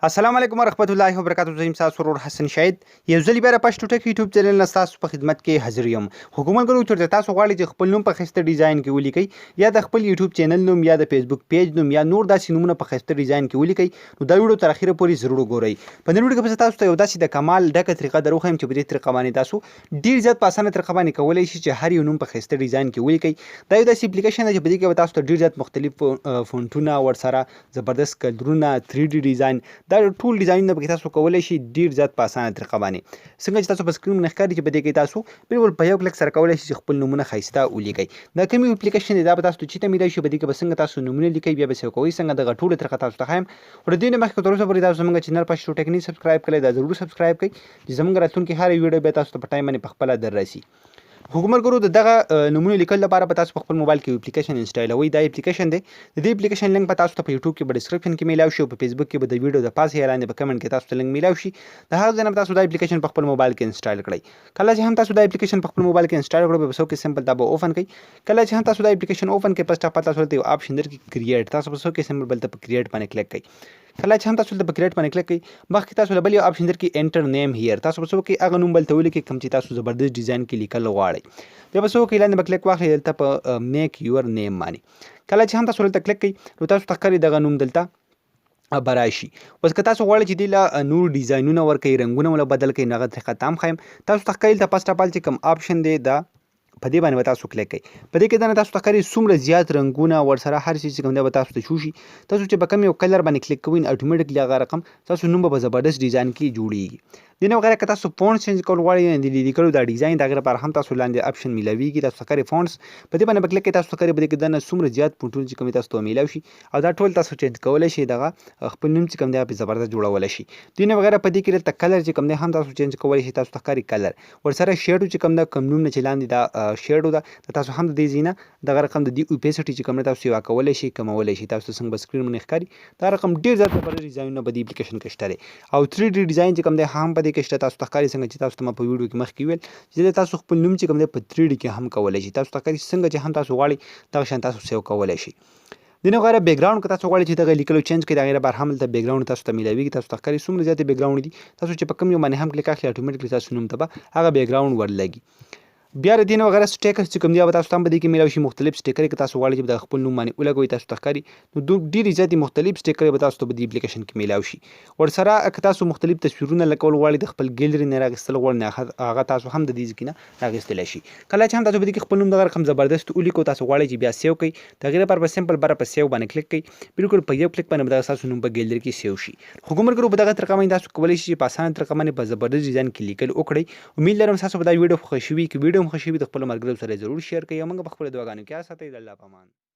السلام علیکم ورحمت الله وبرکاته. زه یم ستاسو ورور حسن شاهد، یو ځل بیا د پښتو ټک یوټیوب چینل نه ستاسو په خدمت کې حاضر یم. خو کوم ملګرو چېرته تاسو غواړئ چې خپل نوم په ښایسته ډیزاین کې ولیکئ، یا د خپل یوټیوب چینل نوم یا د فیسبوک پیج نوم یا نور داسې نومونه په ښایسته ډیزاین کې ولیکئ، نو دا ویډیو تر اخیره پورې ضرور وګورئ. په نن ویډیو کې به زه تاسو ته یو داسې د کمال ډکه طریقه در وښیم چې په دې طریقه باندې تاسو ډیر زیات په اسانه طریقه باندې کولی شئ چې هر یو نوم په ښایسته ډیزاین کې ولیکئ. دا یو داسې اپلیکیشن دی چې په دې کې به تاسو ته ډیر زیات مختلف فونټونه، ورسره زبردست کلرونه، 3D ډیزاین، دا ټول ډیزاینونه پکې تاسو کولی شئ ډیر زیات په اسانه طریقه باندې. څنګه چې تاسو په سکرین باندې ښکاري چې په دې کې تاسو بالکل په یو کلیک سره کولی شئ چې خپل نومونه ښایسته ولیکئ. دا کوم یو اپلیکیشن دی، دا به تاسو ته چیرته میلای شي، په دې کې به څنګه تاسو نومونه لیکئ، بیا به سیو کوئ څنګه، دغه ټوله طریقه تاسو ته ښایم. خو د دې نه مخکې، تر اوسه پورې تاسو زموږ چینل پښتو ټیک نه سبسکرایب کړئ، دا ضرور سبسکرایب کړئ چې زموږ راتلونکي هره ویډیو بیا تاسو ته په ټایم باندې په خپله در رسي. خو ملګرو، د دغه نمونه لیکل لپاره به تاسو په خپل موبایل کې اپلیکیشن انسټالوئ. دا اپلیکیشن دی. د دې اپلیکیشن لینک به تاسو ته په یوټیوب کې په ډیسکریپشن کې میلاو شي او په فیسبوک کې به د ویډیو د پاسه یا لاندې په کمنټ کې تاسو ته لینک میلاو شي. د هغه ځای نه تاسو دا اپلیکیشن په خپل موبایل کې انسټال کړئ. کله چې هم تاسو دا اپلیکیشن په خپل موبایل کې انسټال کړئ، به څه کې؟ سمپل دا به اوپن کړئ. کله چې هم تاسو دا اپلیکیشن اوپن کړئ، پس تاسو ته یو آپشن درکړي کریټ. تاسو به څه کې؟ سمپل بل ته په کریټ باندې کلیک کړئ. کله چې هم تاسو دلته په کریټ باندې کلیک کړئ، مخکې تاسو له بل یو آپشن درکړي انټر نیم هیر. تاسو به څه وکړئ؟ هغه نوم بل ته ولیکئ کوم چې تاسو زبردست ډیزاین کې لیکل غواړئ. بیا به څه وکړئ؟ لاندې به کلیک واخلئ دلته په میک یور نیم باندې. کله چې هم تاسو دلته کلیک کړئ، نو تاسو ته ښکاري دغه نوم دلته به راشي. اوس که تاسو غواړئ چې دې له نور ډیزاینونه ورکړئ، رنګونه وله بدل کړئ، نو هغه طریقه ته هم ښایم. تاسو ته ښکاري دلته فرسټ اف آل چې کوم آپشن دی، دا په دې باندې به تاسو کلیک کړئ. په دې کې دننه تاسو ته ښکاري څومره زیات رنګونه، ورسره هر څه چې کوم دی به تاسو ته شو شي. تاسو چې په کوم یو کلر باندې کلیک کوئ، اتوماتیکلی هغه رقم تاسو نوم به په زبردست ډیزاین کې جوړیږي. دې نه بغیر که تاسو فونټ چینج کول غواړئ، یعنې د لیکلو دا ډیزاین، د هغې لپاره هم تاسو لاندې آپشن میلاویږي. تاسو ته ښکاري فونټس، په دې باندې به کلیک کړئ. تاسو ته ښکاري په دې کې دننه څومره زیات فونټونه چې کوم تاسو ته میلاو شي او دا ټول تاسو چینج کولی شئ، دغه خپل نوم چې کوم دی په زبردست جوړولی شئ. دې نه بغیر په دې کې دلته کلر چې کوم دی هم تاسو چینج کولی شئ. تاسو ته ښکاري کلر، ورسره شیډو چې کوم ده، کوم نوم نه چې لاندې دا شیډو ده، تاسو هم د دې ځای نه دغه رقم د دې اوپیسټي چې کوم تاسو یو کولی شئ، کمولی شئ. تاسو څنګه به سکرین باندې ښکاري، دا رقم ډیر زیات زبردست ډیزاینونه په دې اپلیکیشن کې شته دی او 3D ډیزاین چې کوم دی هم په دې کې شته. تاسو ته ښکاري څنګه چې تاسو ته ما په ویډیو کې مخکې ویل چې تاسو خپل نوم چې کوم دی په 3D کې هم کولی شئ. تاسو ته ښکاري څنګه چې هم تاسو غواړئ، دغه شان تاسو سیو کولی شئ. د نه غیره بیکګراوند که تاسو غواړئ چې دغه لیکلو چینج کړئ، د هغې لپاره هم دلته بیکګراوند تاسو ته میلاویږي. تاسو ته ښکاري څومره زیاتې بیکګراوند دي. تاسو چې په کوم یو باندې هم کلیک اخلي، اتوماتیکلی تاسو نوم ته به هغه بیکګراوند ورلګي. بیا د دې نه وغیره سټیکر چې کوم دی به تاسو ته هم په دې کې میلاو شي. مختلف سټیکر که تاسو غواړئ چې د خپل نوم باندې ولګوئ، تاسو ته ښکاري نو ډېرې زیاتې مختلف سټیکر به تاسو ته په دې اپلیکیشن کې میلاو شي. ورسره که تاسو مختلف تصویرونه لګول غواړئ، د خپل ګیلري نه راغستل غواړئ، هغه تاسو هم د دې ځای نه راغستلی شي. کله چې هم تاسو په دې کې خپل نوم دغه رقم زبردست ولیکو، تاسو غواړئ چې بیا سیو کړئ، د هغې لپاره به سمپل بره په سیو باندې کلیک کړئ. بالکل په یو کلیک باندې به دغه ستاسو نوم په ګیلري کې سیو شي. خو کوم ملګرو، په دغه طریقه باندې تاسو کولی شئ چې په اسانه طریقه باندې په زبردست ډیزاین کې لیکل وکړئ. امید لرم تاسو به دا ویډیو خوښ شوي. که ویډیو مو خوښ شوي، د خپلو ملګرو سره ضرور شیر کړئ او موږ په خپلو دعاګانو کې یاد ساتئ. د الله په امان.